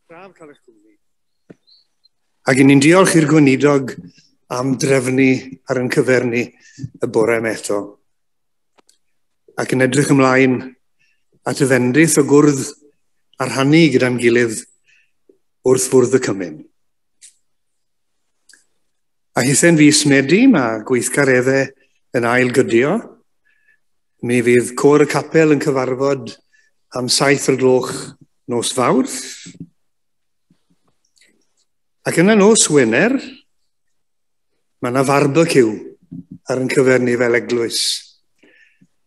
Braf cael eich cwmni. Ac i ni'n diolch i'r gweinidog am drefnu ar ein cyfer ni y bore yma eto. Ac yn edrych ymlaen at y fendith o gwrdd a rhannu gyda'n gilydd wrth fwrdd y cymun. A hithen fis Medi, mae gweithgareddau yn ail gydio. Mi fydd Côr y Capel yn cyfarfod am 7 o'r gloch nos Fawrth. Ac yna nos Wener, mae yna farbeciw ar ein cyfer ni fel eglwys.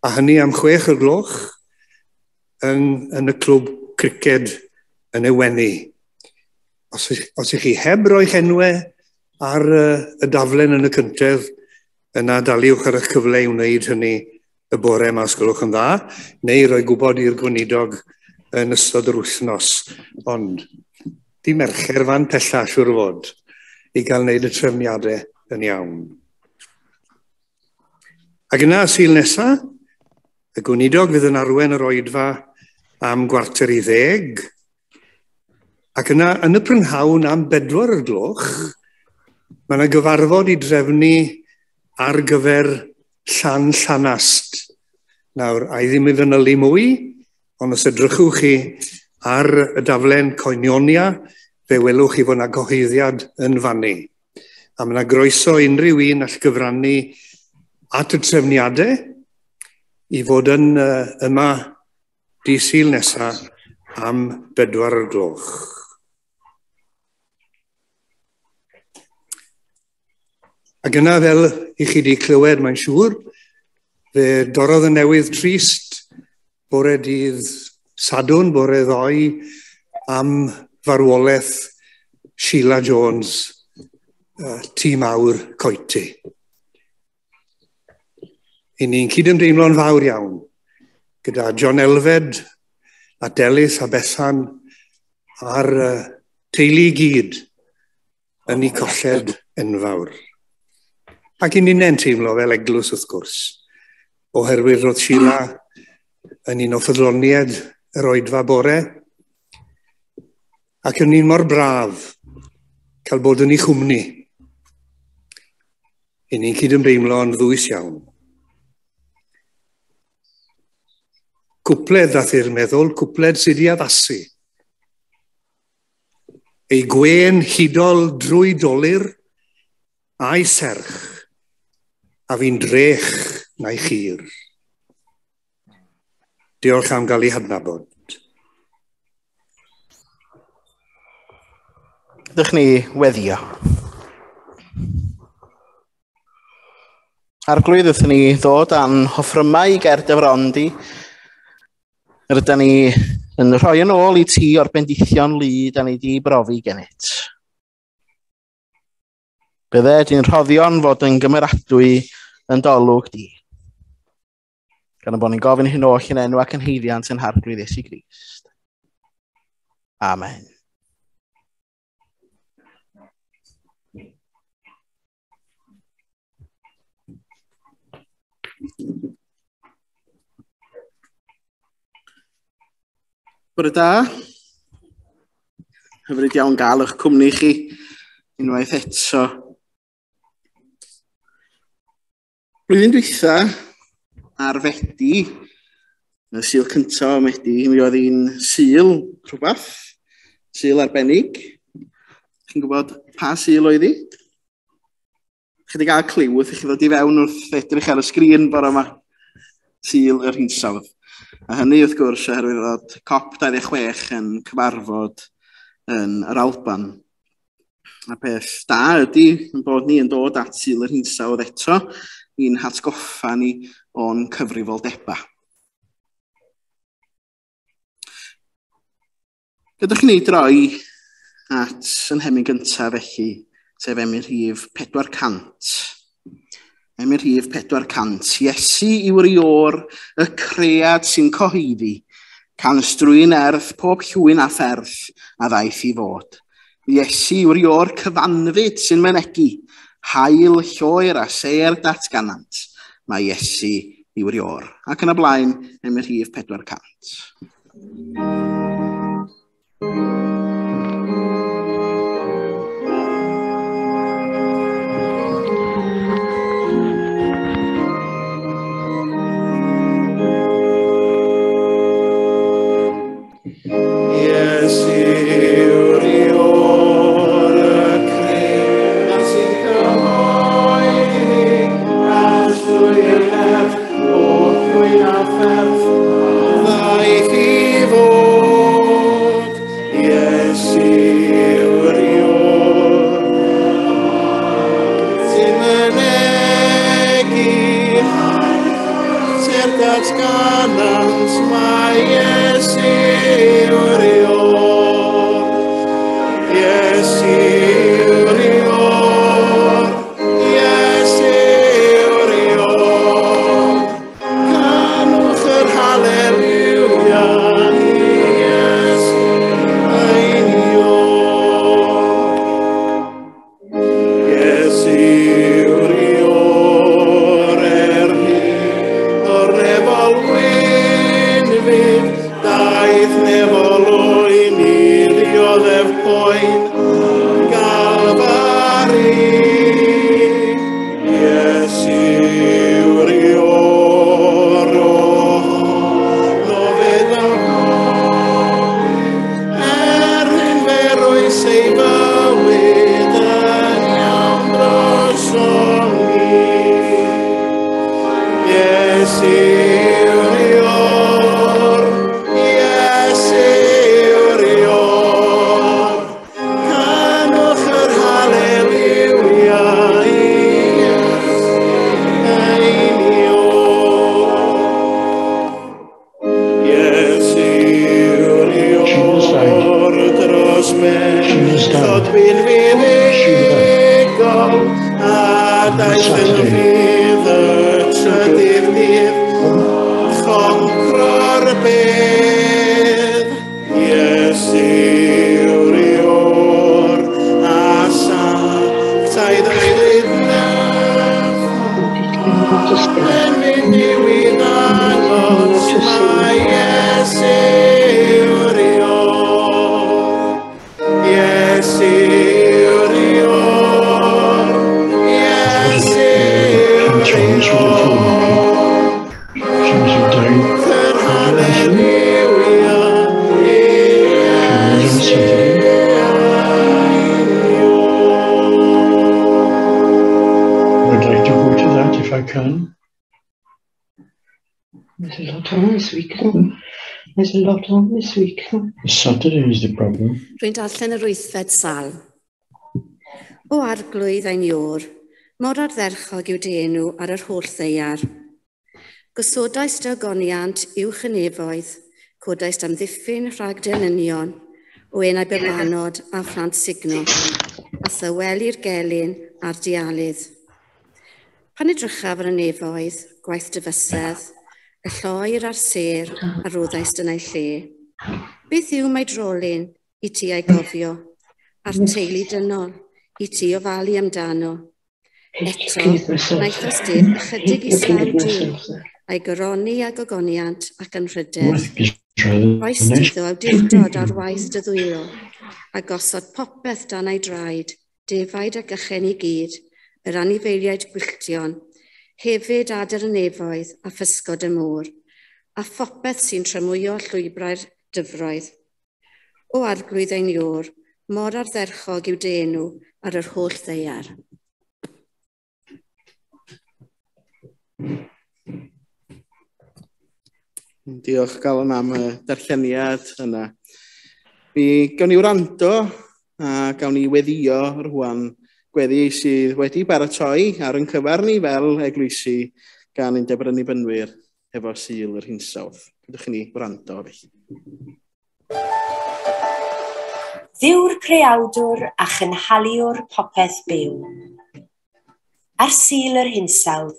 A hynny am 6 o'r gloch yn y clwb criced yn Ewenni. Os ych chi heb roi'ch enwau ar y daflen yn y cyntedd, yna daliwch ar eich cyfle i wneud hynny y bore yma, os gwelwch yn dda, neu roi gwybod i'r gweinidog yn ystod yr wythnos. Ond di Mercher fan pella, siŵr o fod, i gael wneud y trefniadau yn iawn. Ac yna, Sul nesa, y gweinidog fydd yn arwain yr oedfa am 9:15. Ac yna, yn y prynhawn am 4 o'r gloch, mae yna gyfarfod i drefnu ar gyfer Llan Llanast. Nawr, a i ddim i fanylu mwy, ond os edrychwch chi ar y daflen Coenionia, fe welwch chi fod yna gyhoeddiad yn fannu. A mae yna groeso unrhyw un all gyfrannu at y trefniadau i fod yn yma dydd Sul nesaf am 4 o'r gloch. Ac yna, fel i chi wedi clywed, mae'n siŵr, fe dorrodd y newydd trist bore dydd Sadwrn, bore ddoe, am farwolaeth Sheila Jones, Tŷ Mawr Coety. I ni'n cydymdeimlo'n fawr iawn gyda John Elfed a Delyth a Bethan a'r teulu i gyd yn eu colled enfawr. Ac i ninnau'n teimlo fel eglwys wrth gwrs, oherwydd roedd Sheila yn un o ffyddloniaid yr oedfa bore, ac yn un mor braf cael bod yn ei chwmni. I ni'n cydymdeimlo yn ddwys iawn. Cwpled ddath i'r meddwl, cwpled sydd i addasu. Ei gwên hudol drwy dolur a'i serch, a fi'n drech na'i chur. Diolch am gael ei hadnabod. Ydych ni weddio. Arglwydd, wrth ni ddod â'n hoffrymau i ger dy fron di, rydyn ni yn rhoi yn ôl i ti o'r bendithion lu da ni di brofi gennyt. Bydde di'n rhoddion fod yn gymeradwy yn dolwg di. Gan y bod ni'n gofyn hyn oll yn enw ac yn haeddiant yn Harglwydd Iesu Grist. Amen. Bore da. Hyfryd iawn gael eich cwmni chi unwaith eto. Blwyddyn dwytha ar Fedi, y Sul cyntaf o Medi, mi oedd hi'n Sul rhywbeth, Sul arbennig. Chi'n gwybod pa Sul oedd hi? Chi wedi cael cliw wrth i chi ddod i fewn wrth edrych ar y sgrin bore yma. Sul yr hinsawdd. A hynny wrth gwrs oherwydd fod COP26 yn cyfarfod yn yr Alban. A peth da ydy yn bod ni yn dod at Sul yr hinsawdd eto i'n hatgoffa ni o'n cyfrifoldebau. Gadewch i ni droi at yn hemyn gyntaf felly, sef emyn rhif 400. Emyn rhif 400. Iesu yw'r Iôr, y cread sy'n cyhoeddi, can strwy'n erth pob llwyn a pherth a ddaeth i fod. Iesu yw'r Iôr cyfanfyd sy'n mynegi, haul, lloer a sêr datganant. Mae Iesu yw'r Iôr. Ac yn y blaen, emyn rhif 400. Iesu yw'r y creu a sy'n cyhoeddi ras drwy'r nerth o llwyn a pherth ddaeth i fod. Iesu yw'r sy'n mynegi Sef datganant mai Iesu yw'r Ior. Iesu yw'r Ior. Iesu yw'r Ior. Canwch yr haleluia i Iesu ein Ior. Iesu yw'r Ior er hyn o'r nefol wynfyd, daeth nefol oen i ddioddef poen Galfari. Iesu yw'r Ior ohono fe ddaw er hyn fe roes ei fywyd yn iawn drosom ni. Iesu yw'r Ior, Iesu yw'r Ior, canwch yr haleluia i Iesu ein Ior. Iesu yw'r Ior dros bechod bu'n fuddugol, a daeth yn rhydd y trydydd dydd, choncro'r bedd. Iesu yw'r Ior, a sanctaidd oedd nerth, yn mynd i'w i ddangos mai Iesu yw'r Ior. Iesu yw'r Ior, Iesu yw'r Ior. Yr haleluia i Iesu ein Ior. I'd like to go to that if I can. There's a lot on this week. There's a lot on this week. Saturday is the problem. Rwy'n darllen yr wythfed salm. O arglwydd ein Ior, mor ardderchog yw dy enw ar yr holl ddaear. Gosodais dy ogoniant uwch y nefoedd, codais dy amddiffyn rhag dy elynion, o enau babanod a phlant sugno, a thawelu'r gelyn a'r dialydd. Pan edrychaf ar y nefoedd, gwaith dy fysedd, y lloer a'r sêr a roddaist yn ei lle. Beth yw mae drolyn i ti a'i gofio, a'r teulu dynol i ti ofalu amdano? Eto, wnaethost ef ychydig islaw Duw, a'i goroni ag ogoniant ac anrhydedd. Rhoes iddo awdurdod ar waith dy ddwylo, a gosod popeth dan ei draed, defaid ac ychen i gyd, yr anifeiliaid gwylltion, hefyd adar y nefoedd a physgod y môr, a phopeth sy'n tramwyo llwybrau'r dyfroedd. O arglwydd ein Ior, mor ardderchog yw dy enw ar yr holl ddaear. Diolch galon am y darlleniad yna. Mi gawn ni wrando a gawn ni weddio rwan, gweddi sydd wedi baratoi ar ein cyfer ni fel eglwysi gan Undeb yr Annibynwyr efo Sul yr Hinsawdd. Gadewch i ni wrando felly. Dduw'r creawdwr a chynhaliwr popeth byw. Ar Sul yr Hinsawdd,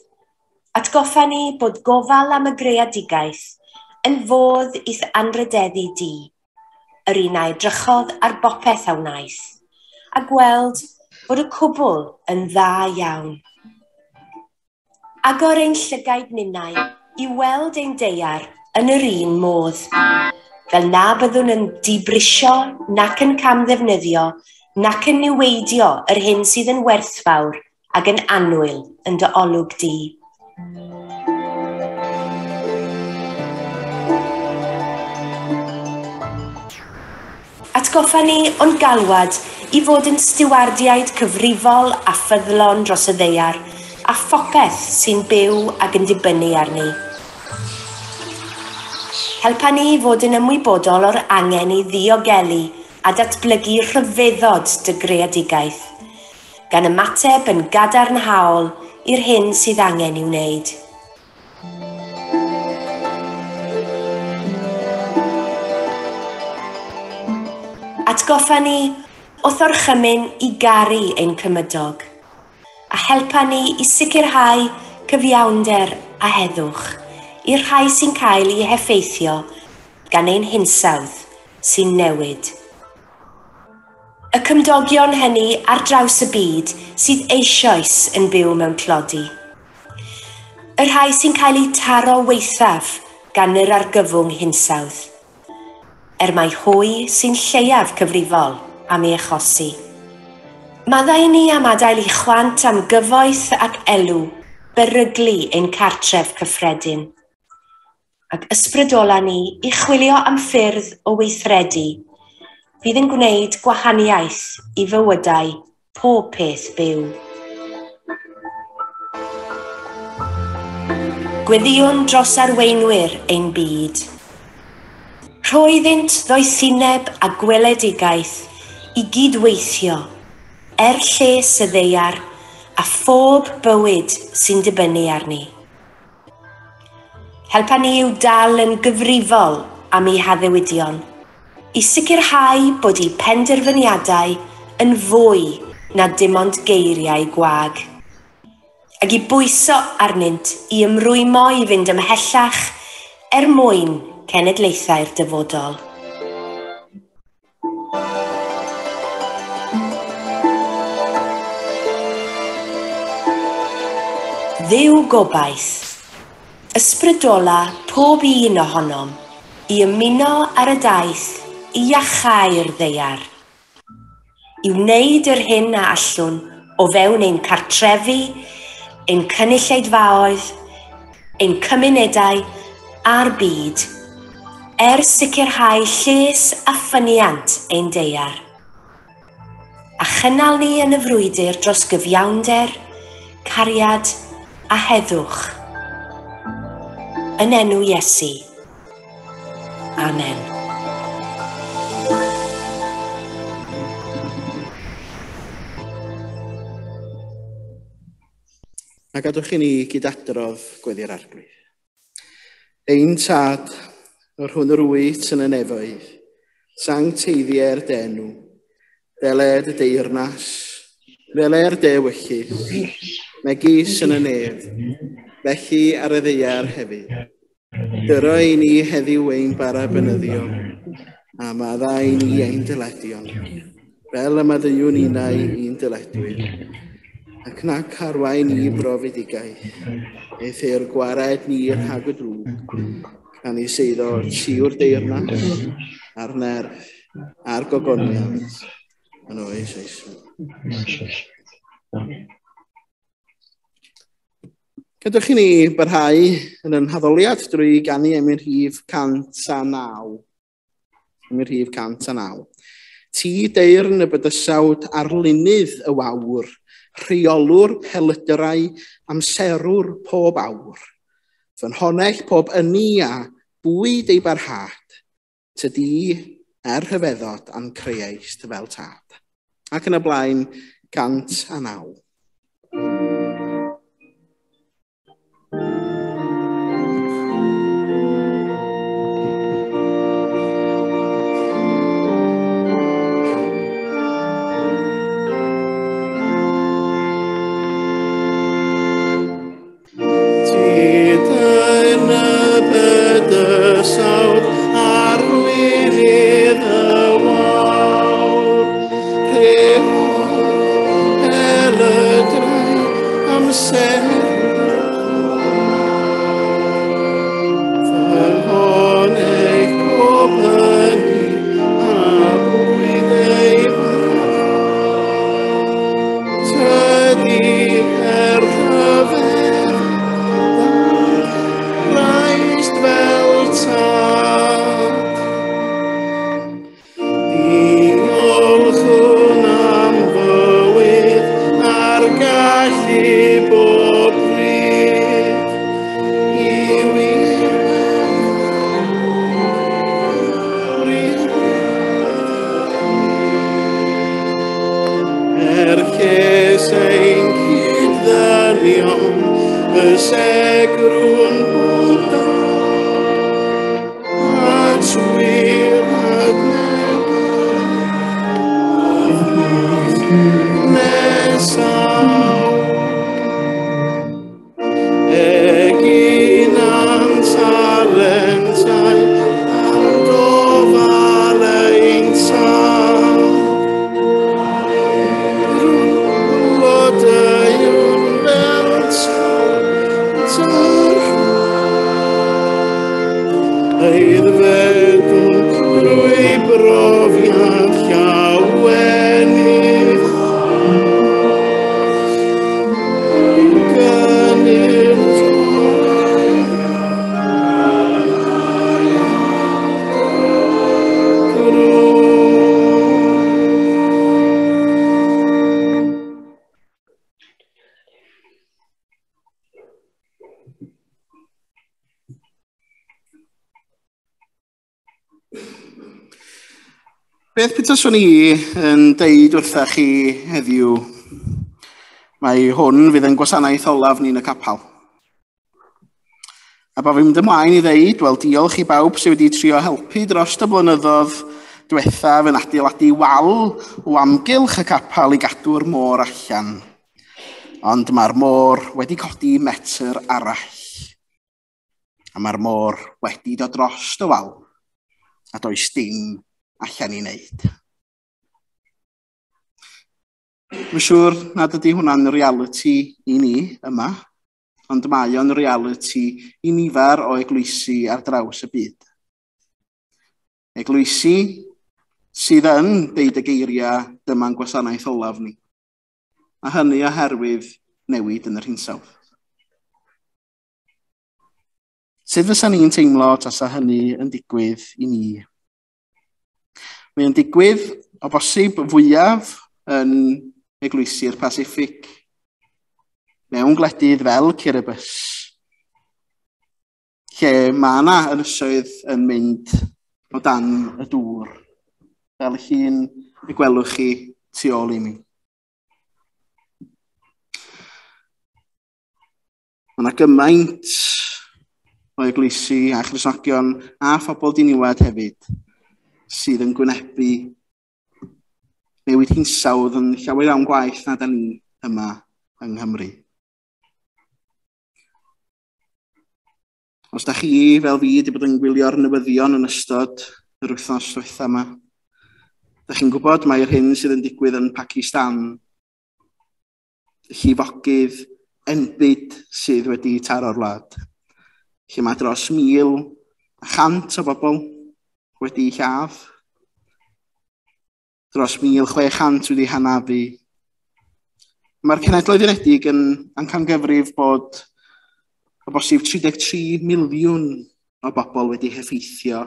atgoffa ni bod gofal am y greadigaeth yn fodd i'th anrhydeddu di, yr un a edrychodd ar bopeth a wnaeth, a gweld bod y cwbl yn dda iawn. Agor ein llygaid ninnau i weld ein daear yn yr un modd, fel na byddwn yn dibrisio nac yn camddefnyddio nac yn niweidio yr hyn sydd yn werthfawr ac yn annwyl yn dy olwg di. Atgoffa ni o'n galwad i fod yn stiwardiaid cyfrifol a ffyddlon dros y ddaear a phopeth sy'n byw ac yn dibynnu arni. Helpa ni i fod yn ymwybodol o'r angen i ddiogelu a datblygu rhyfeddod dy greadigaeth, gan ymateb yn gadarnhaol i'r hyn sydd angen i'w wneud. Atgoffa ni wrth orchymyn i garu ein cymydog, a helpa ni i sicrhau cyfiawnder a heddwch i'r rhai sy'n cael eu heffeithio gan ein hinsawdd sy'n newid. Y cymdogion hynny ar draws y byd sydd eisoes yn byw mewn tlodi. Y rhai sy'n cael eu taro waethaf gan yr argyfwng hinsawdd, er mai hwy sy'n lleiaf cyfrifol am ei achosi. Maddau ni am adael i chwant am gyfoeth ac elw beryglu ein cartref cyffredin, ac ysbrydola ni i chwilio am ffyrdd o weithredu fydd yn gwneud gwahaniaeth i fywydau pob peth byw. Gweddïwn dros arweinwyr ein byd. Rho iddynt ddoethineb a gweledigaeth i gydweithio er lles y ddaear a phob bywyd sy'n dibynnu arni. Helpa ni i'w dal yn gyfrifol am eu haddewidion, i sicrhau bod eu penderfyniadau yn fwy na dim ond geiriau gwag, ac i bwyso arnynt i ymrwymo i fynd ymhellach er mwyn cenedlaethau'r dyfodol. Dduw gobaith, ysbrydola pob un ohonom i ymuno ar y daith i iachau'r ddaear, i wneud yr hyn a allwn o fewn ein cartrefi, ein cynulleidfaoedd, ein cymunedau a'r byd, er sicrhau lles a ffyniant ein daear. A chynnal ni yn y frwydr dros gyfiawnder, cariad a heddwch. Yn enw Iesu. Amen. A gadwch i ni gydadrodd gweddi'r Arglwydd. Ein Tad, yr hwn yr wyt yn y nefoedd, sancteiddier dy enw, deled y deyrnas, ddeler dy ewyllys, megis yn y nef, felly ar y ddaear hefyd. Dyro i ni heddiw ein bara beunyddiol, a maddau i ni ein dyledion, fel y maddeuwn ninnau i'n dyledwyr, ac nac arwain ni i brofedigaeth, eithr gwared ni rhag y drwg, canys eiddo ti yw'r deyrnas, a'r nerth, a'r gogoniant, yn oes oes. Gadewch i ni barhau yn ein haddoliad drwy ganu emyn rhif 109. Emyn rhif 109. Ti deyrn y bydysawd arlunydd y wawr, rheolwr pelydrau, amserwr pob awr. Ffynhonnell pob ynni a bwyd ei barhad, tydi er rhyfeddod a'n creaist fel tad. Ac yn y blaen, 109. Ti deyrn y bydysawd arlunydd y wawr, rheolwr pelydrau, Cysegrwn bod at wir adnewyddu nesaf. Eginan talentau am gofal ein tad. Blodeuwn fel tantar aeddfedwn drwy brofiad llawenydd. Gynnil Beth petaswn i yn deud wrtha chi heddiw, mae hwn fydd yn gwasanaeth olaf ni'n y capal. A bo fi'n mynd ymlaen i ddeud, wel, diolch i bawb sydd wedi trio helpu dros y blynyddoedd diwethaf yn adeiladu wal o amgylch y capal i gadw'r môr allan. Ond mae'r môr wedi codi metr arall. A mae'r môr wedi dod dros y wal. A does dim allan i wneud. Mae'n siŵr nad ydy hwnna'n reality i ni yma, ond mae o'n reality i nifer o eglwysi ar draws y byd. Eglwysi sydd yn deud y geiriau dyma'n gwasanaeth olaf ni, a hynny oherwydd newid yn yr hinsawdd. Sut fysa ni'n teimlo tasa hynny yn digwydd i ni? Mae o'n digwydd o bosib fwyaf yn eglwysi'r Pasiffic, mewn gwledydd fel Kiribati, lle mae yna ynysoedd yn mynd o dan y dŵr, fel llun y gwelwch chi tu ôl i mi. Mae yna gymaint o eglwysi a Christnogion a phobl diniwed hefyd sydd yn gwynebu newid hinsawdd yn llawer iawn gwaeth na da ni yma yng Nghymru. Os da chi, fel fi, wedi bod yn gwylio'r newyddion yn ystod yr wythnos diwetha yma, da chi'n gwybod mai'r hyn sydd yn digwydd yn Pakistan, llifogydd enbyd sydd wedi taro'r wlad, lle mae dros 1,100 o bobl wedi lladd, dros 1,600 wedi hanafu. Mae'r Cenhedloedd Unedig yn amcangyfrif bod o bosib 33 miliwn o bobl wedi heffeithio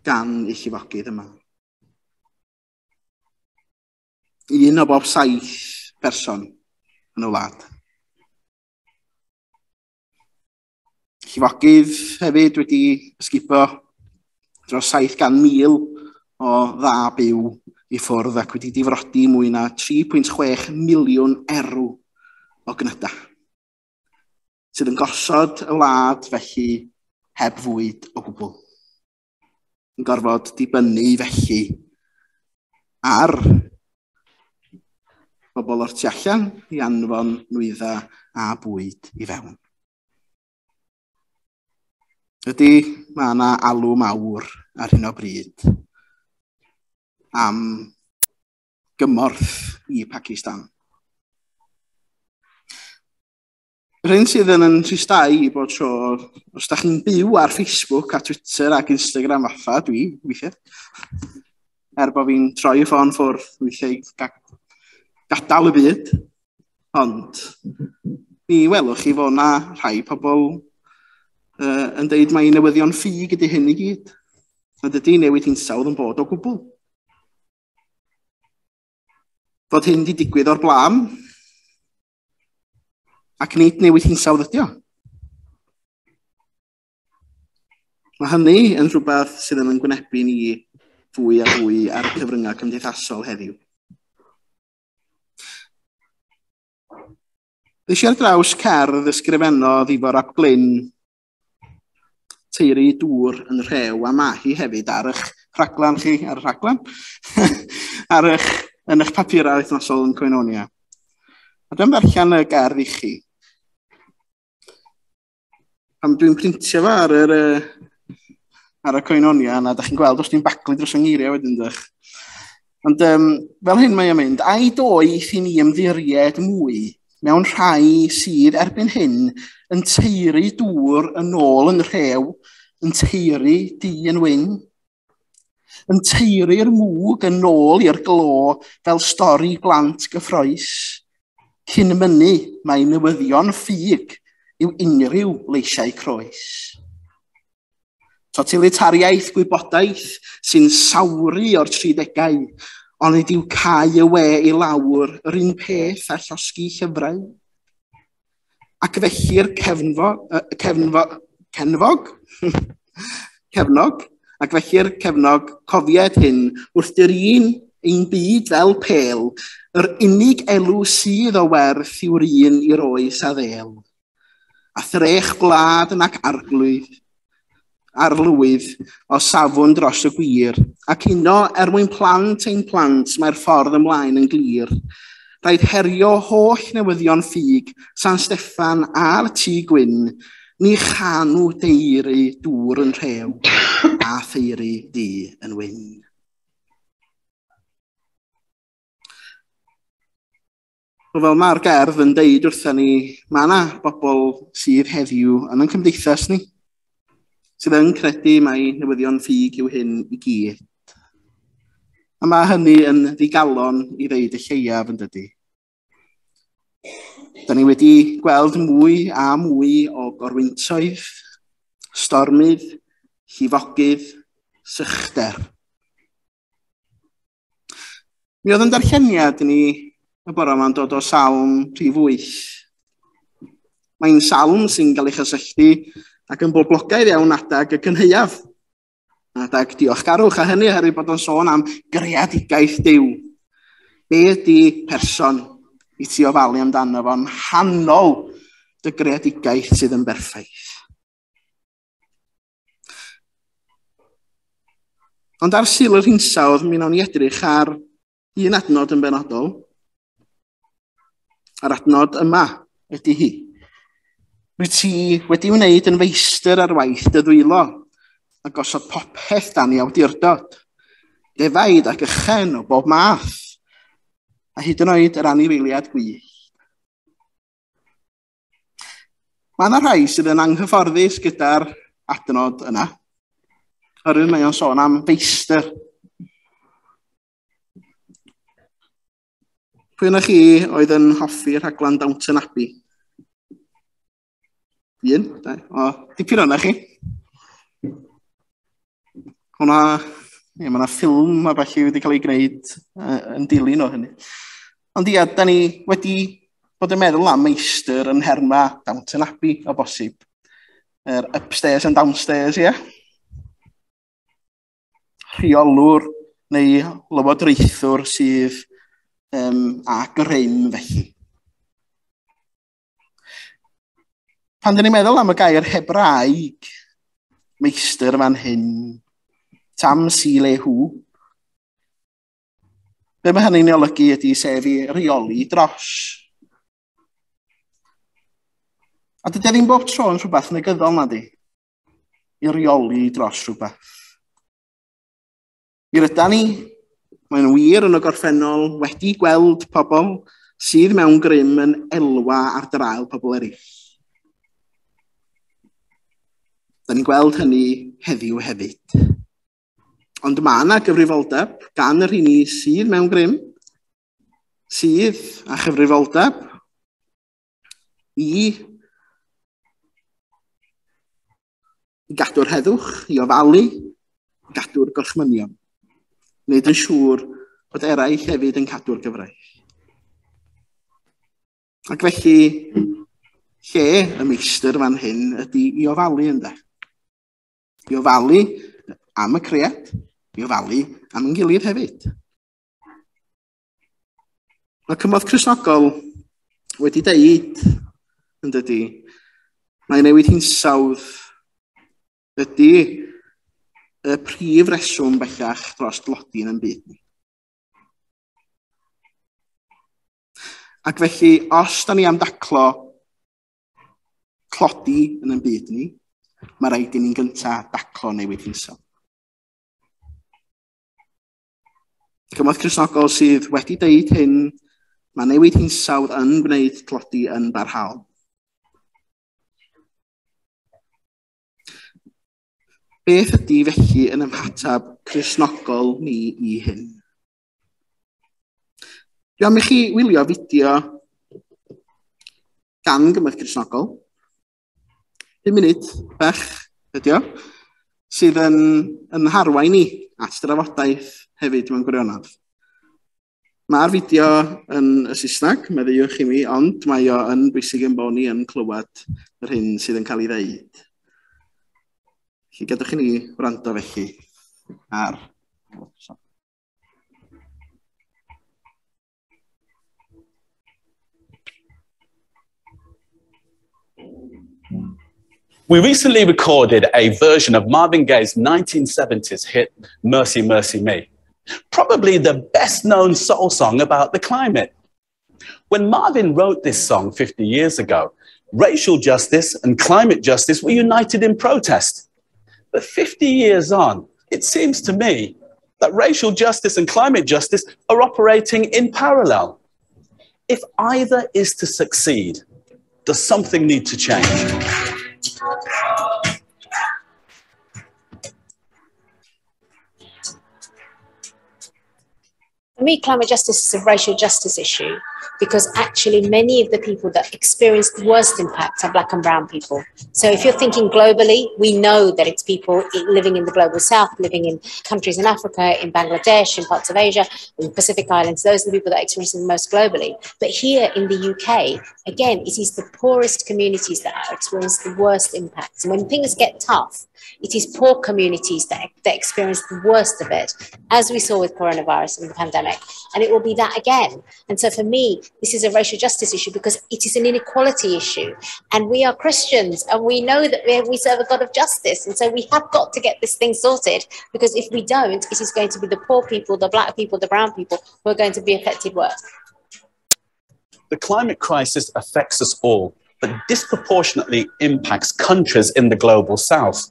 gan y llifogydd yma. 1 o bob 7 person yn y wlad. Llifogydd hefyd wedi ysgubo dros 700,000 o dda byw i ffwrdd ac wedi difrodi mwy na 3.6 miliwn erw o gnyda, sydd yn gosod y wlad felly heb fwyd o gwbl. Yn gorfod dibynnu felly ar bobl o'r tu allan i anfon nwyddau a bwyd i fewn. Ydy, mae yna alw mawr ar hyn o bryd am gymorth i Pakistan. Yr hyn sydd yn tristau i bod tro, os da chi'n byw ar Facebook a Twitter ac Instagram fatha, dwi, weithiau, er bod fi'n troi y ffôn ffwrdd, weithiau i gadael y byd, ond mi welwch chi fod na rhai pobl yn deud mai newyddion ffug ydy hyn i gyd. Nad ydy newid hinsawdd yn bod o gwbl. Fod hyn wedi digwydd o'r blaen, ac nid newid hinsawdd ydy o. Mae hynny yn rhywbeth sydd yn gwynebu ni fwy a fwy ar y cyfryngau cymdeithasol heddiw. Ddes i ar draws cerdd ysgrifennodd Ifor ap Glyn, Teiri Dŵr yn Rhew, a ma hi hefyd ar eich rhaglan chi, ar y rhaglan, ar eich, yn eich papurau wythnosol yn Coenonia. A dwi'n ddarllen y gerdd i chi. Pan dwi'n printio fo ar yr, ar y Coenonia, na, da chi'n gweld os dwi'n baglu dros yng ngeiriau wedyn, dych. Ond fel hyn mae o'n mynd, ai doeth i ni ymddiried mwy mewn rhai sydd erbyn hyn yn teiri dŵr yn ôl yn rhew, yn teiri du yn wyn, yn teiri'r mwg yn ôl i'r glo fel stori blant gyffroes, cyn mynnu mae newyddion ffug yw unrhyw leisiau croes. Totalitariaeth gwybodaeth sy'n sawru o'r 30au, ond nid yw cau y we i lawr yr un peth a llosgi llyfrau. Ac felly'r cefnog, ac felly'r cefnog cofied hyn wrth yr un ein byd fel pêl, yr unig elw sydd o werth yw'r un i'r oes a ddêl. A threch gwlad yn ac arglwydd, arlywydd o safon dros y gwir, ac uno er mwyn plant ein plant mae'r ffordd ymlaen yn glir. Rhaid herio holl newyddion ffug, San Steffan a'r Tŷ Gwyn, ni chanw deiri dŵr yn rhew a theiri du yn wyn. Fel mae'r gerdd yn deud wrthyn ni, mae yna bobl sydd heddiw yn ein cymdeithas ni, sydd yn credu mai newyddion ffug yw hyn i gyd. A mae hynny yn ddigalon i ddeud y lleiaf yn dydy. Da ni wedi gweld mwy a mwy o gorwyntoedd, stormydd, llifogydd, sychder. Mi oedd yn darlleniad ni y bore yma'n dod o Salm rhif 8. Mae'n salm sy'n cael ei chysylltu ac yn boblogaidd iawn adag y cynhaeaf, adag diolchgarwch, a hynny oherwydd bod o'n sôn am greadigaeth Duw. Be ydy person i ti ofalu amdano fo'n hanol dy greadigaeth sydd yn berffaith? Ond ar Sul yr Hinsawdd, mi wnawn ni edrych ar un adnod yn benodol. A'r adnod yma ydy hi. Rwyt ti wedi wneud yn feistr ar waith dy ddwylo, a gosod popeth dan ei awdurdod, defaid ac ychen o bob math, a hyd yn oed yr anifeiliaid gwyllt. Mae yna rhai sydd yn anghyfforddus gyda'r adnod yna, oherwydd mae o'n sôn am feistr. Pwy yna chi oedd yn hoffi rhaglen Downton Abbey? Un, dau, o, dipyn o'na chi. Hwna, ie, mae yna ffilm a falle wedi cael ei gwneud yn dilyn o hynny. Ond ia, da ni wedi bod yn meddwl am meistr yn nherma Downton Abbey o bosib. Yr upstairs and downstairs, ie. Rheolwr neu lywodraethwr sydd a grym felly. Pan dyn ni'n meddwl am y gair Hebraeg, meistr fan hyn, tam si le hw, be mae hynny'n olygu ydy sef i reoli dros. A dydy ddim bob tro yn rhywbeth negyddol na di, i reoli dros rhywbeth. Mi rydan ni, mae'n wir yn y gorffennol wedi gweld pobl sydd mewn grym yn elwa ar draul pobl eraill. Da ni'n gweld hynny heddiw hefyd. Ond mae yna gyfrifoldeb gan y rheini sydd mewn grym, sydd â chyfrifoldeb i gadw'r heddwch, i ofalu, i gadw'r gorchmynion. Wneud yn siŵr bod eraill hefyd yn cadw'r gyfraith. Ac felly, lle y meistr fan hyn ydy i ofalu ynde. I ofalu am y cread, i ofalu am ein gilydd hefyd. Mae cymorth Cristnogol wedi deud, yn dydy, mae newid hinsawdd ydy y prif reswm bellach dros dlodi yn byd ni. Ac felly, os da ni am daclo tlodi yn ein byd ni, mae rhaid i ni'n gyntaf daclo newid hinsawdd. Cymorth Cristnogol sydd wedi deud hyn, mae newid hinsawdd yn gwneud tlodi yn barhaol. Beth ydy felly yn ymateb Cristnogol ni i hyn? Dwi am i chi wylio fideo gan Gymorth Cristnogol. 5 munud bach ydi o, sydd yn harwain ni at drafodaeth hefyd mewn gwirionedd. Mae'r fideo yn y Saesneg, meddaiwch i mi, ond mae o yn bwysig yn bod ni yn clywed yr hyn sydd yn cael ei ddeud. Felly gadewch i ni wrando felly ar. We recently recorded a version of Marvin Gaye's 1970s hit, Mercy, Mercy Me, probably the best known soul song about the climate. When Marvin wrote this song 50 years ago, racial justice and climate justice were united in protest. But 50 years on, it seems to me that racial justice and climate justice are operating in parallel. If either is to succeed, does something need to change? For me, climate justice is a racial justice issue because actually many of the people that experience the worst impact are Black and brown people. So if you're thinking globally, we know that it's people living in the global south, living in countries in Africa, in Bangladesh, in parts of Asia, in the Pacific Islands. Those are the people that experience it the most globally. But here in the UK, again, it is the poorest communities that experience the worst impacts. And when things get tough, it is poor communities that experience the worst of it, as we saw with coronavirus and the pandemic. And it will be that again. And so for me, this is a racial justice issue because it is an inequality issue. And we are Christians and we know that we serve a God of justice. And so we have got to get this thing sorted, because if we don't, it is going to be the poor people, the Black people, the brown people who are going to be affected worse. The climate crisis affects us all, but disproportionately impacts countries in the global south.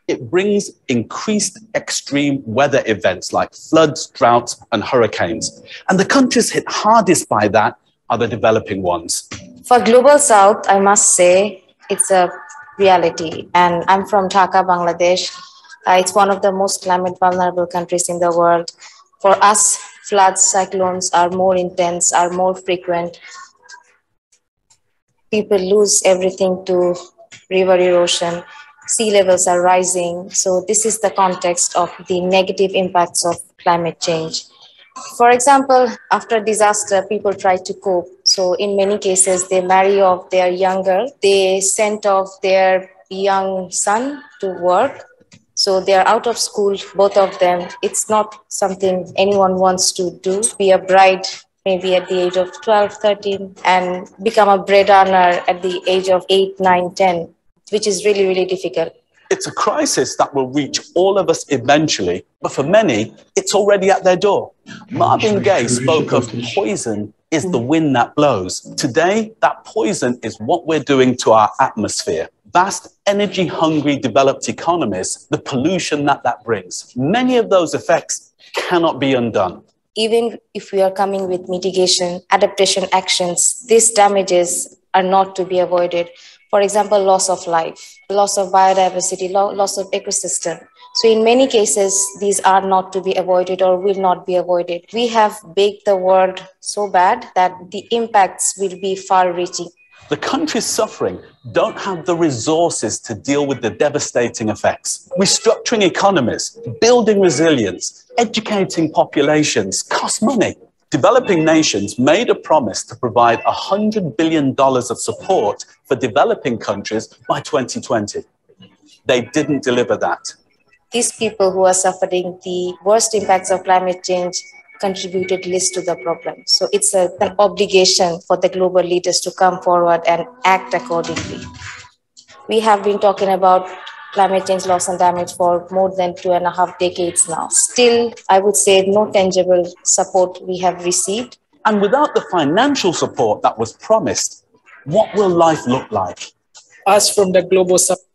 It brings increased extreme weather events like floods, droughts, and hurricanes. And the countries hit hardest by that are the developing ones. For Global South, I must say it's a reality. And I'm from Dhaka, Bangladesh. It's one of the most climate vulnerable countries in the world. For us, floods, cyclones are more intense, are more frequent. People lose everything to river erosion. Sea levels are rising. So this is the context of the negative impacts of climate change. For example, after disaster, people try to cope. So in many cases, they marry off their young girl. They sent off their young son to work. So they are out of school, both of them. It's not something anyone wants to do. Be a bride maybe at the age of 12, 13, and become a bread earner at the age of 8, 9, 10. Which is really, really difficult. It's a crisis that will reach all of us eventually, but for many, it's already at their door. Marvin Gaye spoke of poison is the wind that blows. Today, that poison is what we're doing to our atmosphere. Vast, energy-hungry developed economies, the pollution that brings. Many of those effects cannot be undone. Even if we are coming with mitigation, adaptation actions, these damages are not to be avoided. For example, loss of life, loss of biodiversity, loss of ecosystem. So in many cases, these are not to be avoided or will not be avoided. We have baked the world so bad that the impacts will be far-reaching. The countries suffering don't have the resources to deal with the devastating effects. Restructuring economies, building resilience, educating populations costs money. Developing nations made a promise to provide $100 billion of support for developing countries by 2020. They didn't deliver that. These people who are suffering the worst impacts of climate change contributed least to the problem. So it's an obligation for the global leaders to come forward and act accordingly. We have been talking about climate change loss and damage for more than 2.5 decades now. Still, I would say no tangible support we have received. And without the financial support that was promised, what will life look like? Us from the global South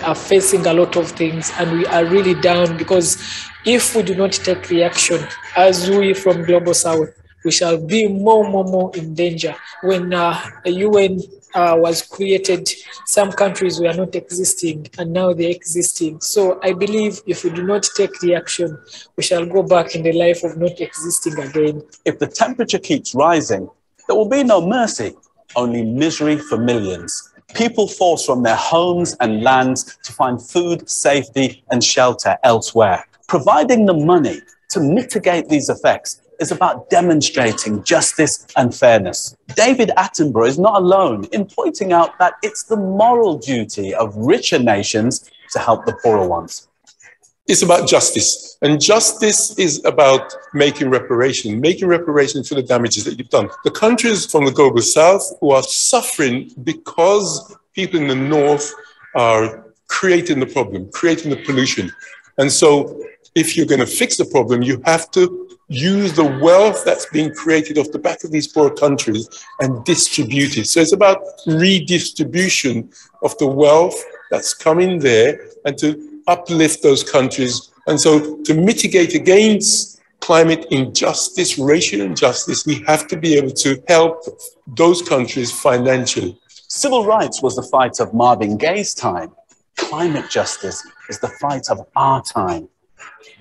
are facing a lot of things, and we are really down because if we do not take the action, as we from global South, we shall be more in danger. When the UN was created, some countries were not existing, and now they're existing. So I believe if we do not take the action, we shall go back in the life of not existing again. If the temperature keeps rising, there will be no mercy, only misery for millions. People forced from their homes and lands to find food, safety, and shelter elsewhere. Providing the money to mitigate these effects is about demonstrating justice and fairness. David Attenborough is not alone in pointing out that it's the moral duty of richer nations to help the poorer ones. It's about justice. And justice is about making reparation for the damages that you've done. The countries from the global south who are suffering because people in the north are creating the problem, creating the pollution. And so if you're going to fix the problem, you have to use the wealth that's being created off the back of these poor countries and distribute it. So it's about redistribution of the wealth that's coming there and to uplift those countries. And so to mitigate against climate injustice, racial injustice, we have to be able to help those countries financially. Civil rights was the fight of Marvin Gaye's time. Climate justice is the fight of our time.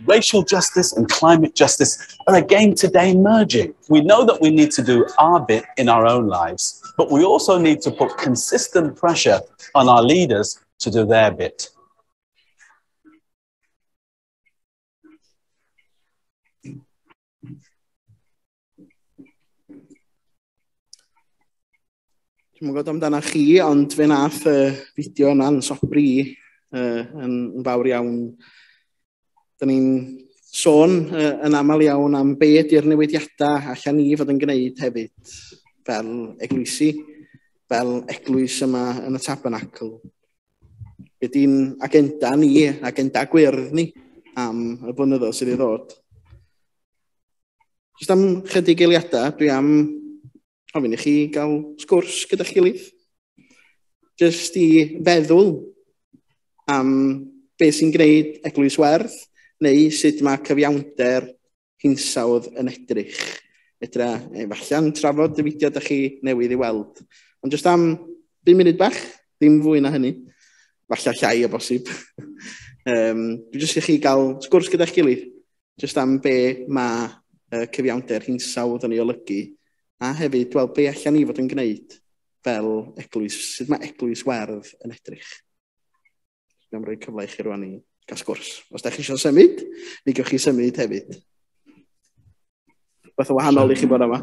Racial justice and climate justice are again today merging. We know that we need to do our bit in our own lives, but we also need to put consistent pressure on our leaders to do their bit. Dwi'm yn gwybod amdana chi, ond fe nath y fideo yna'n sobri yn fawr iawn. Da ni'n sôn yn aml iawn am be ydy'r newidiadau allan ni fod yn gwneud hefyd, fel eglwysi, fel eglwys yma yn y Tabernacl. Be di'n agenda ni, agenda gwyrdd ni, am y blynyddoedd sydd i ddod. Jyst am chydig eiliadau, dwi am ofyn i chi gael sgwrs gyda'ch gilydd. Jyst i feddwl am beth sy'n gwneud eglwys werdd, neu sut mae cyfiawnder hinsawdd yn edrych. Edra, efallai'n trafod y fideo ydych chi newydd i weld. Ond jyst am 5 munud bach, ddim fwy na hynny. Falle llai o bosib. Dwi jyst i chi gael sgwrs gyda'ch gilydd. Jyst am be mae cyfiawnder hinsawdd yn ei olygu. A hefyd, wel, be allan ni fod yn gwneud fel eglwys, sut mae eglwys werdd yn edrych. Dwi'n am roi cyfle i chi rwan i gael sgwrs. Os da chi eisiau symud, mi gewch chi symud hefyd. Beth o wahanol i chi bod yma.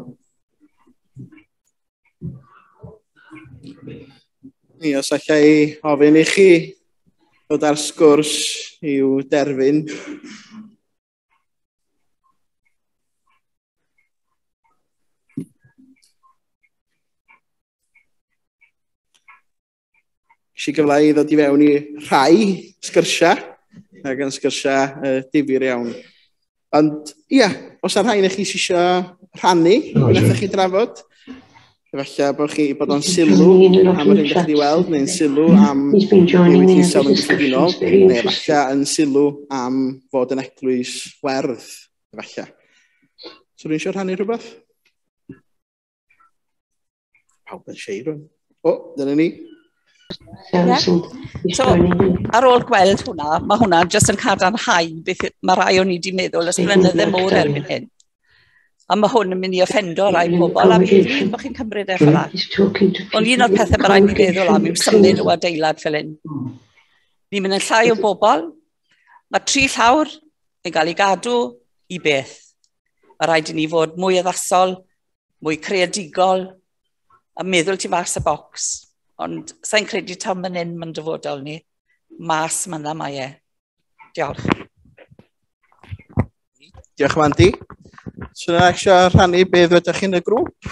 Ni, os allai i ofyn i chi ddod ar sgwrs i'w derfyn. Ges i gyfle i ddod i fewn i rhai sgyrsiau, ac yn sgyrsiau difyr iawn. Ond ia, os ar rhain i chi eisiau rhannu, wnaethoch chi drafod, efallai bod chi bod o'n sylw am yr hyn ydych chi weld, neu'n sylw am newid hinsawdd yn gyffredinol, neu efallai yn sylw am fod yn eglwys werdd, efallai. So rwy'n eisiau rhannu rhywbeth? Pawb yn siei rhywun. O, dyna ni. Yeah. So, ar ôl gweld hwnna, mae hwnna jyst yn cadarnhau beth mae rai o'n i wedi meddwl ys blynydde mor erbyn hyn. A mae hwn yn mynd i offendo rai pobl, a fi'n flin bod chi'n cymryd e fel 'na. Ond un o'r pethau mae rhaid ni feddwl am yw symud o adeilad fel hyn. Ni'n mynd yn llai o bobl, mae 3 llawr yn cael ei gadw i beth. Mae rhaid i ni fod mwy addasol, mwy creadigol, a meddwl tu fas y bocs. Ond sa'n credu taw man hyn ma'n dyfodol ni. Mas man 'na mae e. Diolch. Diolch, Mandy. So yna eisiau rhannu beth ddwedwch chi yn y grŵp?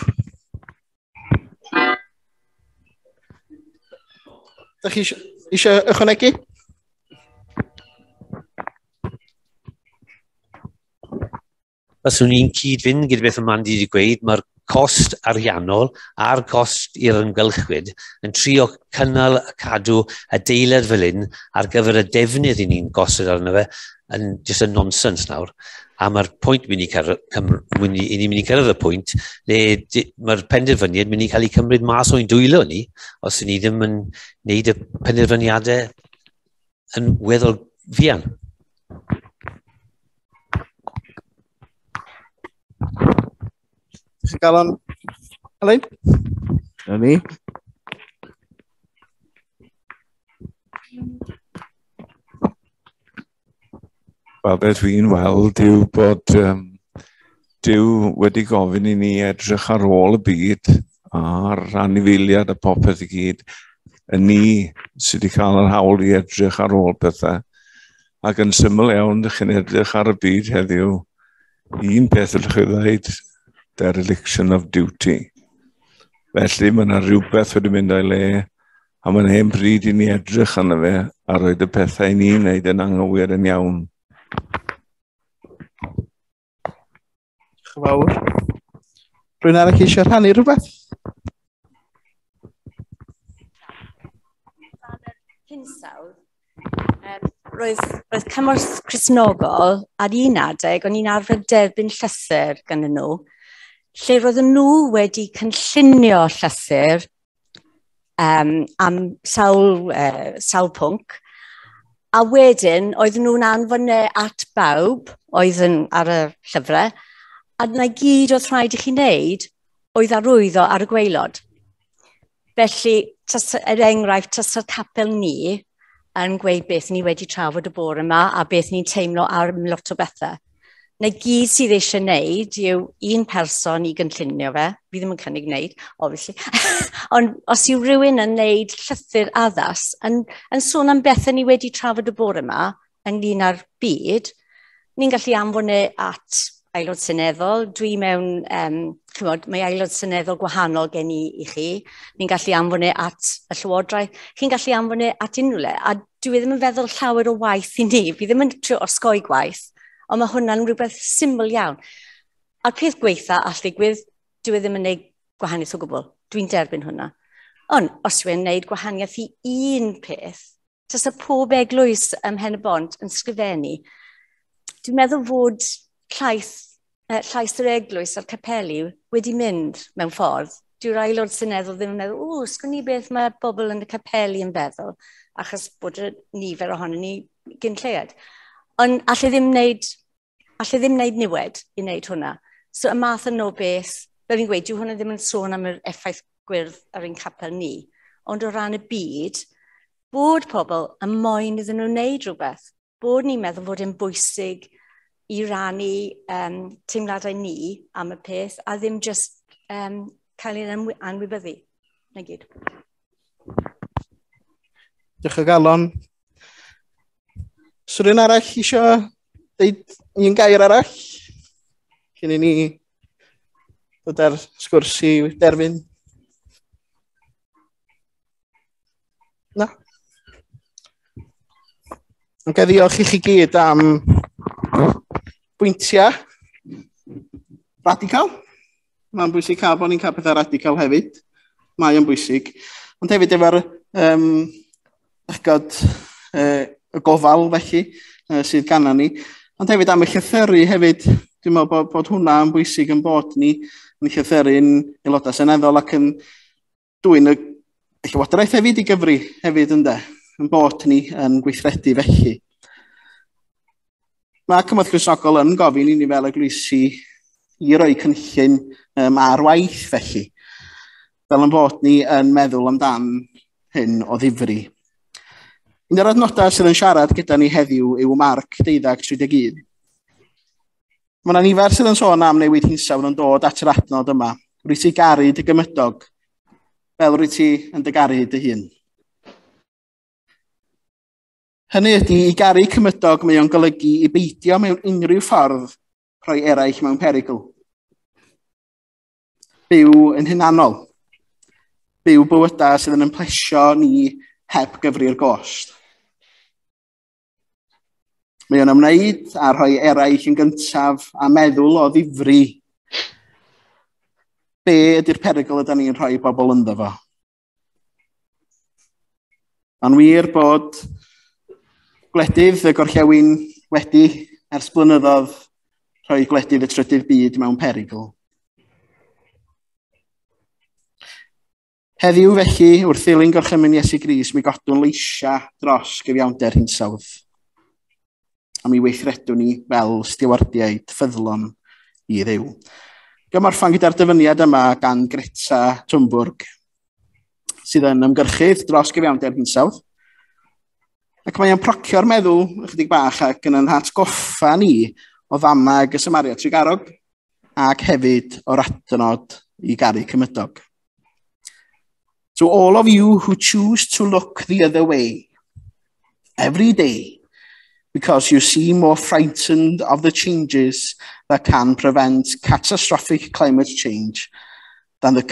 Dych chi eisiau ychwanegu? Fyswn i'n cyd-fynd gyda beth mae Mandy wedi gweud, mae'r cost ariannol a'r cost i'r ymgylchwyd yn trio cynnal a cadw adeilad fel hyn ar gyfer y defnydd i ni'n gosod arno fe yn just yn nonsens nawr. A mae'r pwynt mynd i i ni'n mynd i cyrraedd y pwynt le mae'r penderfyniad mynd i cael ei cymryd mas o'n dwylo ni os ni ddim yn gwneud y penderfyniadau yn weddol fuan. Chi'n gael o'n... Elaine? Na ni. Wel, beth dwi'n weld yw bod Duw wedi gofyn i ni edrych ar ôl y byd a'r anifeiliaid a popeth i gyd. Y ni sydd wedi cael yr hawl i edrych ar ôl pethau. Ac yn syml iawn, dych chi'n edrych ar y byd heddiw, un peth ydych chi ddweud, dereliction of duty. Felly mae yna rhywbeth wedi mynd o'i le, a mae'n hen bryd i ni edrych arno fe a roed y pethau i ni'n wneud yn anghywir yn iawn. Diolch yn fawr. Rwy'n arall eisiau rhannu rhywbeth? Hinsawdd, roedd Cymorth Cristnogol ar un adeg, o'n i'n arfer derbyn llythyr gan nhw, lle roedden nhw wedi cynllunio llythyr am sawl pwnc, a wedyn oedden nhw'n anfon e at bawb oedd yn ar y llyfrau, a dyna gyd oedd rhaid i chi wneud oedd arwyddo ar y gwaelod. Felly, er enghraifft, tasa'r capel ni yn gweud beth ni wedi trafod y bore yma a beth ni'n teimlo ar lot o bethau. Na gyd sydd eisiau wneud yw un person i gynllunio fe. Fi ddim yn cynnig wneud, obviously. Ond os yw rhywun yn wneud llythyr addas, yn sôn am bethau ni wedi trafod y bore yma ynglyn â'r byd, ni'n gallu anfon e at aelod seneddol. Dwi mewn, chymod, mae aelod seneddol gwahanol gen i i chi. Ni'n gallu anfon e at y llywodraeth. Chi'n gallu anfon e at unrhyw le. A dwi ddim yn feddwl llawer o waith i ni. Fi ddim yn trio osgoi gwaith, ond mae hwnna'n rhywbeth syml iawn. A'r peth gweitha all ddigwydd, dwi ddim yn gwneud gwahaniaeth o gwbl. Dwi'n derbyn hwnna. Ond os dwi'n gwneud gwahaniaeth i un peth, tasa pob eglwys ym Mhen-y-bont yn sgrifennu, dwi'n meddwl fod llais yr eglwys a'r capeli wedi mynd mewn ffordd. Dyw'r aelod seneddol ddim yn meddwl, o, sgwn i beth mae bobl yn y capeli yn feddwl, achos bod y nifer ohonon ni gyn lleied. Ond allai ddim wneud niwed i wneud hwnna. So y math yno o beth, fel fi'n gweud, dyw hwnna ddim yn sôn am yr effaith gwyrdd ar ein capel ni, ond o ran y byd, bod pobl yn moyn iddyn nhw wneud rhywbeth, bod ni'n meddwl fod e'n bwysig i rannu teimladau ni am y peth, a ddim just cael ein anwybyddu. Na gyd. Diolch o galon. So rhywun arall eisiau deud un gair arall? Cyn i ni ddod ar sgwrs i derfyn? Na. Ond ddiolch i chi gyd am bwyntiau radical. Mae'n bwysig cael bod ni'n cael pethau radical hefyd. Mae o'n bwysig. Ond hefyd efo'r y gofal felly sydd ganna ni. Ond hefyd am y llythyru hefyd, dwi'n meddwl bod hwnna yn bwysig yn bod ni yn llythyru'n aelodau seneddol ac yn dwyn y llywodraeth hefyd i gyfri hefyd ynde, yn bod ni yn gweithredu felly. Mae Cymorth Cristnogol yn gofyn i ni fel eglwysi i roi cynllun ar waith felly, fel yn bod ni yn meddwl amdan hyn o ddifri. Un o'r adnodau sydd yn siarad gyda ni heddiw yw Marc 12:31. Mae yna nifer sydd yn sôn am newid hinsawdd yn dod at yr adnod yma. Rwyt ti garu dy gymydog, fel rwyt ti yn dy garu dy hun. Hynny ydy, i garu cymydog mae o'n golygu i beidio mewn unrhyw ffordd rhoi eraill mewn perygl. Byw yn hunanol. Byw bywydau sydd yn ymplesio ni heb gyfri'r gost. Mae o'n ymwneud â rhoi eraill yn gyntaf a meddwl o ddifri. Be ydy'r perygl ydy ni'n rhoi bobl ynddo fo? Mae'n wir bod gwledydd y gorllewin wedi ers blynyddoedd rhoi gwledydd y trydydd byd mewn perygl. Heddiw felly, wrth ddilyn gorchymyn Iesu Grist, mi godwn leisia dros gyfiawnder hinsawdd. A mi weithredwn ni fel stiwardiaid ffyddlon i Dduw. Gymorffan gyda'r dyfyniad yma gan Greta Thunberg, sydd yn ymgyrchydd dros gyfiawnder hinsawdd. Ac mae o'n procio'r meddwl ychydig bach ac yn hatgoffa ni o ddamag y Samaria Trugarog ac hefyd o'r adnod i garu cymydog. To all of you who choose to look the other way every day, because you seem more frightened of the changes that can prevent catastrophic climate change than the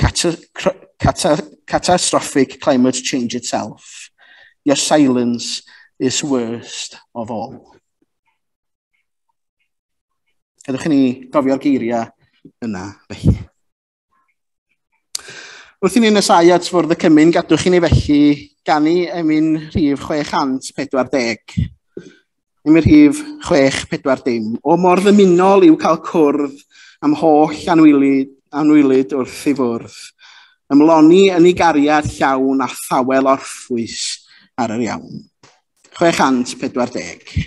catastrophic climate change itself. Your silence is worst of all. Gadewch i ni gofio'r geiriau yna felly. Wrth i ni nesau at fwrdd y cymun, gadwch i ni felly ganu emyn rhif 640. Emyn rhif 640. O mor ddymunol yw cael cwrdd am holl anwylyd wrth ei fwrdd. Ymloni yn ei gariad llawn a thawel orffwys ar yr iawn. 640.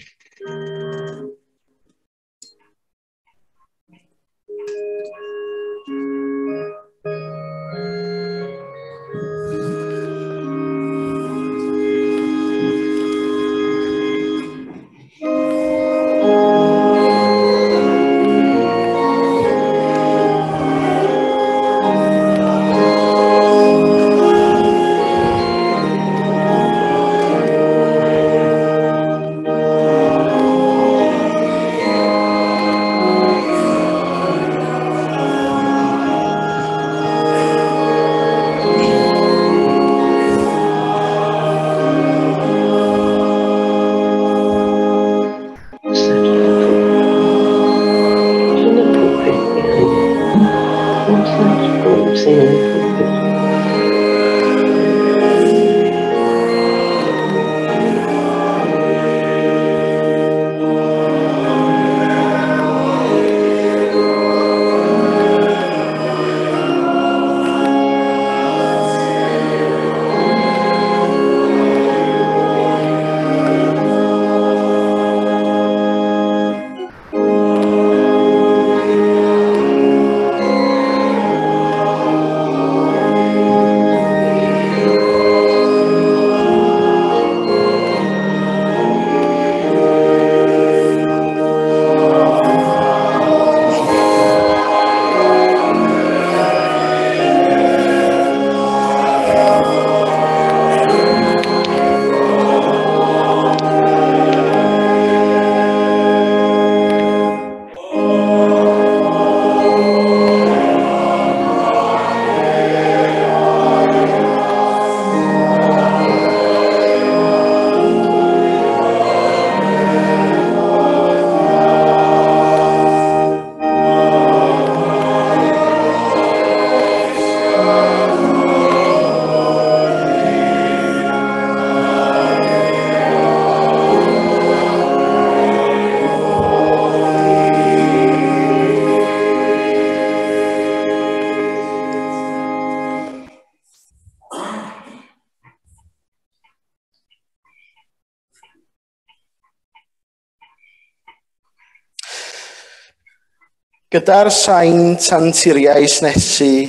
Gyda'r saint anturiau snesu,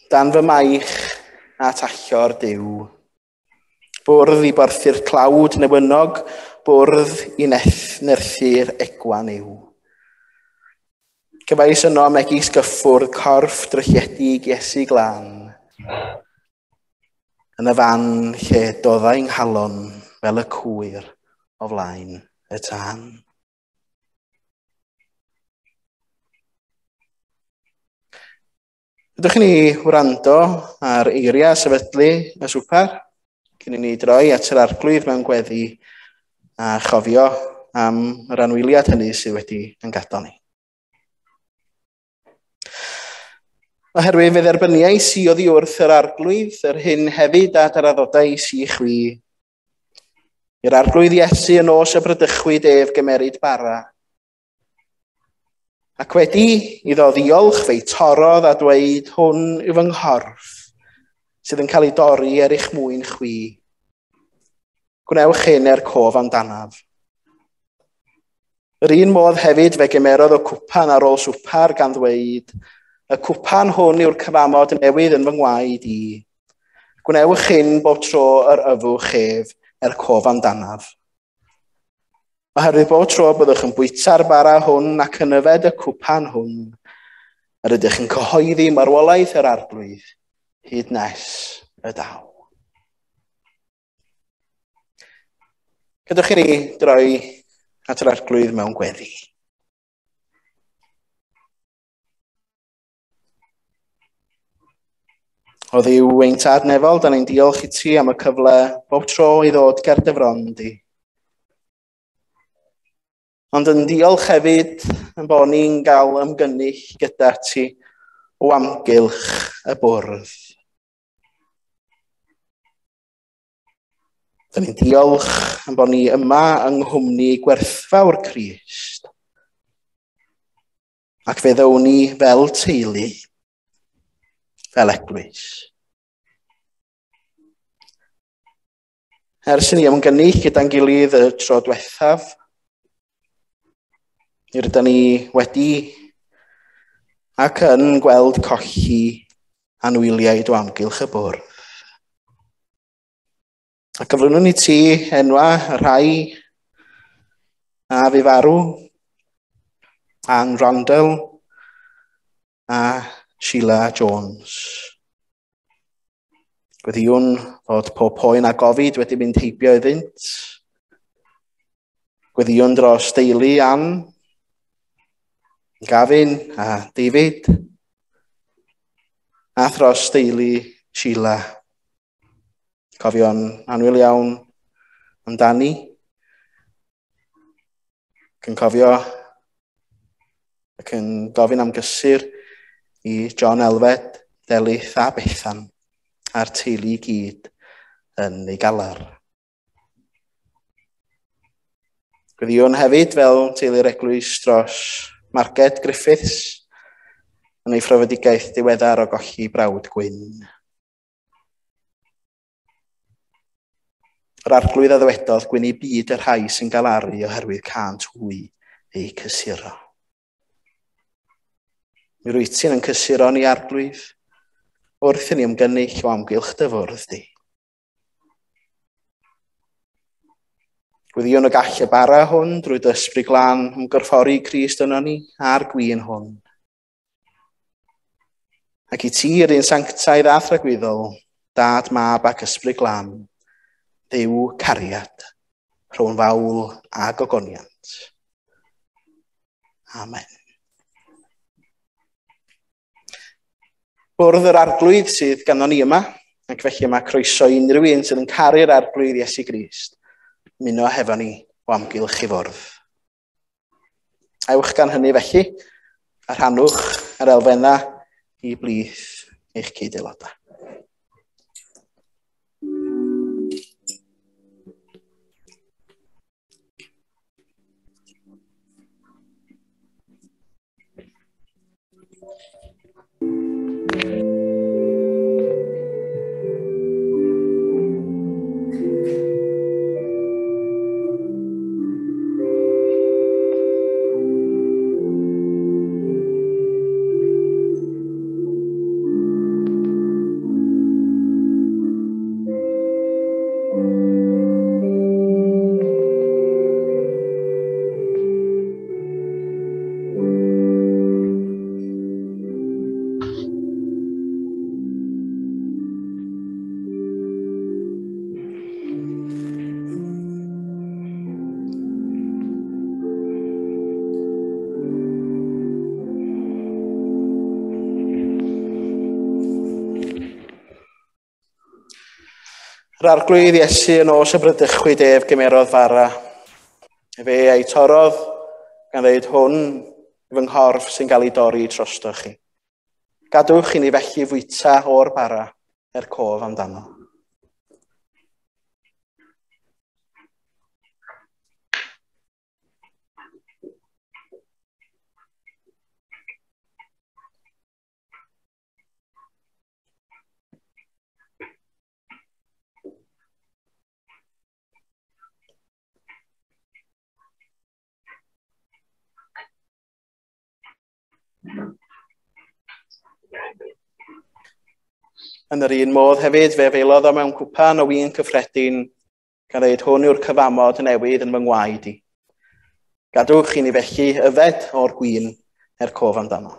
dan fy maich at allor Duw. Bwrdd i borthu'r tlawd newynog, bwrdd i nerthu'r egwan yw. Cyfais yno megis gyffwrdd corff drylliedig Iesu glân. Yn y fan lle doddai nghalon fel y cwyr o flaen y tân. Ydych chi ni wrando ar eiriau sefydlu y swper, cyn i ni droi at yr arglwydd mewn gweddi a chofio am yr anwyliad hynny sydd wedi yn gadael ni. Oherwydd fe dderbyniais i oddi wrth yr arglwydd, yr hyn hefyd a daraddodais i chwi. I'r arglwydd Iesu yn nos y brydychwyd ef gymeryd bara. Ac wedi iddo ddiolch fe'i torrodd a dweud hwn yw fy nghorff sydd yn cael ei dorri er eich mwyn chwi. Gwnewch hyn er cof amdanaf. Yr un modd hefyd fe gymerodd y cwpan ar ôl swpar gan ddweud, y cwpan hwn yw'r cyfamod newydd yn fy ngwaed i. Gwnewch hyn bob tro yr yfwch ef er cof amdanaf. Oherwydd bob tro byddwch yn bwyta'r bara hwn ac yn yfed y cwpan hwn, yr ydych yn cyhoeddi marwolaeth yr arglwydd hyd nes y daw. Gadewch i ni droi at yr arglwydd mewn gweddi. O Dduw ein tad nefol, da ni'n diolch i ti am y cyfle bob tro i ddod ger dy fron di. Ond yn diolch hefyd yn bod ni'n gael ymgynnull gyda ti o amgylch y bwrdd. Da ni'n diolch yn bod ni yma yng nghwmni gwerthfawr Crist. Ac fe ddown ni fel teulu, fel eglwys. Ers i ni ymgynnull gyda'n gilydd y tro diwethaf, rydyn ni wedi ac yn gweld colli anwyliaid o amgylch y bwrdd. A cyflwynwn ni ti enwa y rhai a fu farw, Anne Randall a Sheila Jones. Gweddïwn fod pob poen a gofid wedi mynd heibio iddynt. Gweddïwn dros deulu Anne, Gavin a David, a thros deulu Sheila. Cofio'n annwyl iawn amdani. Ac yn cofio ac yn gofyn am gysur i John Elfed, Delyth a Bethan a'r teulu i gyd yn ei galar. Gweddïwn hefyd fel teulu'r eglwys dros Marged Griffiths yn ei phrofedigaeth diweddar o golli brawd Gwyn. Yr arglwydd a ddywedodd gwyn ei byd y rhai sy'n galaru oherwydd cânt hwy eu cysuro. Mi rwyt ti'n yn cysuro ni arglwydd wrth i ni ymgynnull o amgylch dy fwrdd di. Gweddïwn y gall y bara hwn drwy dy ysbryd glân ymgorffori Crist yno ni a'r gwin hwn. Ac i ti yr un sanctaidd a thragwyddol, dad, mab ac ysbryd glân, Dduw cariad, rhown fawl a gogoniant. Amen. Bwrdd yr arglwydd sydd ganddo ni yma, ac felly mae croeso i unrhyw un sydd yn caru'r arglwydd Iesu Grist ymuno hefo ni o amgylch i fwrdd. Ewch gan hynny felly, a rhannwch yr elfennau i blith eich cyd-aelodau. Yr Arglwydd Iesu yn nos y bradychwyd ef gymerodd fara. Efe a'i torrodd gan ddeud hwn fy nghorff sy'n cael ei dorri drostoch chi. Gadwch i ni felly fwyta o'r bara er cof amdano. Yn yr un modd hefyd, fe afaelodd o mewn cwpan o win cyffredin, gan ddeud hwn yw'r cyfamod newydd yn fy ngwaed i. Gadwch i ni felly yfed o'r gwin er cof amdano.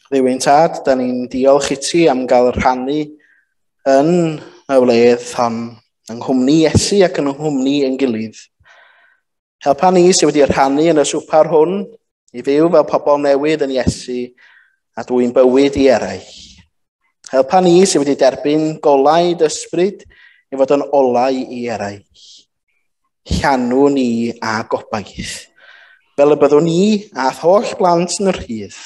Dduw ein tad, da ni'n diolch i ti am gael rhannu yn y wledd hon, yng nghwmni Iesu ac yn nghwmni ein gilydd. Helpa ni sydd wedi rhannu yn y swpar hwn i fyw fel pobl newydd yn Iesu a dwy'n bywyd i eraill. Helpa ni sydd wedi derbyn golau dy ysbryd i fod yn olau i eraill. Llanw ni a gobaith, fel y byddwn ni a'th holl blant yn rhydd,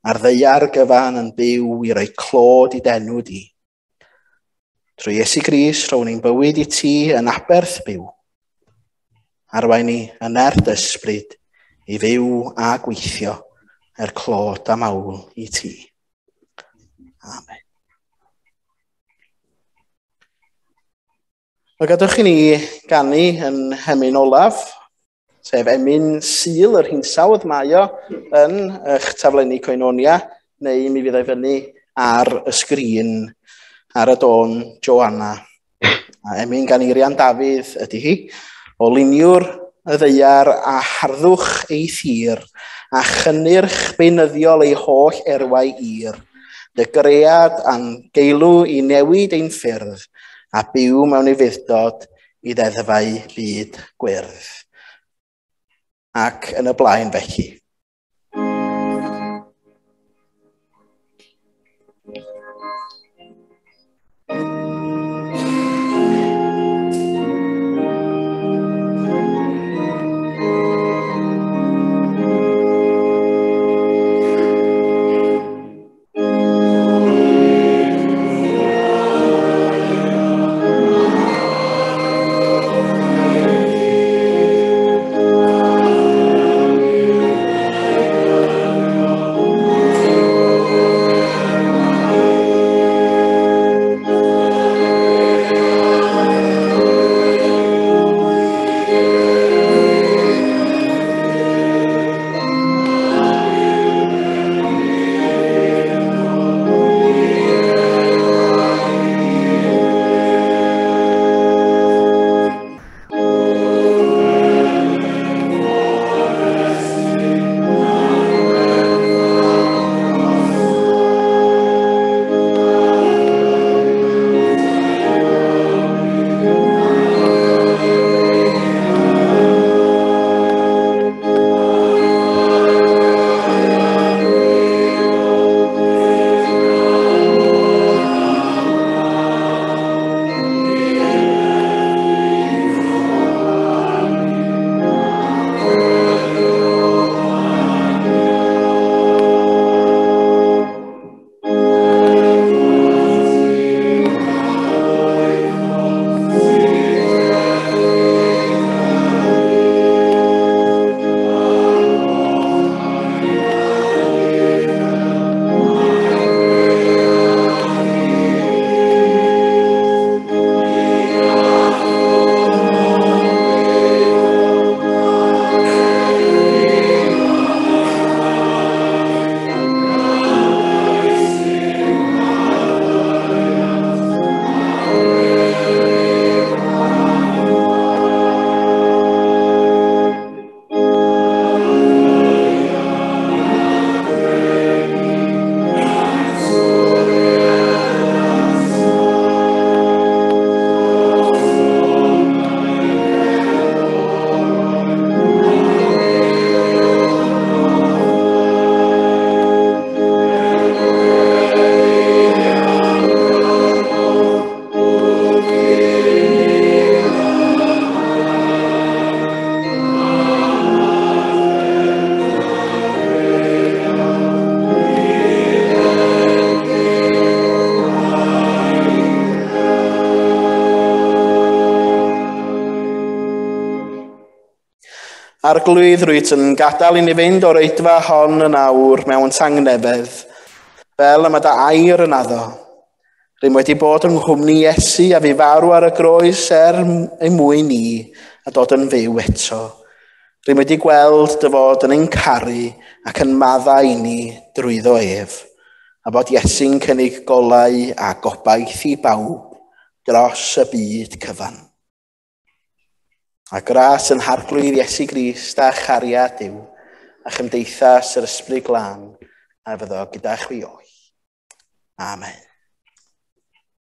a'r ddaear gyfan yn byw i roi clod i d'enw di. Trwy Iesu Grist, rhown ein bywyd i ti yn aberth byw. Arwain ni yn nerth ysbryd i fyw a gweithio er clod a mawl i ti. Amen. Wel, gadwch i ni ganu yn hemyn olaf, sef emyn Sul yr Hinsawdd mae o yn eich taflenni Koinonia, neu mi fydd ei fyny ar y sgrin ar y dôn Joanna. A emyn gan Eirian Dafydd ydy hi, o luniwr y ddaear a harddwch ei thir, a chynnyrch beunyddiol ei holl erwau ir, dy gread a'n geilw i newid ein ffyrdd, a byw mewn ufudd-dod i ddeddfau byd gwyrdd. Ac yn y blaen felly. Arglwydd, rwyt yn gadael i ni fynd o'r oedfa hon yn awr mewn tangnefedd, fel y mae dy air yn addo. Rwy'n wedi bod yng nghwmni Iesu a fi farw ar y groes er ei mwyn ni a dod yn fyw eto. Rwy'n wedi gweld dy fod yn ein caru ac yn maddau i ni drwyddo ef, a bod Iesu'n cynnig golau a gobaith i bawb dros y byd cyfan. A gras yn harglwydd Iesu Grist a chariad Duw a chymdeithas yr Ysbryd Glân a fyddo gyda chwi oll. Amen.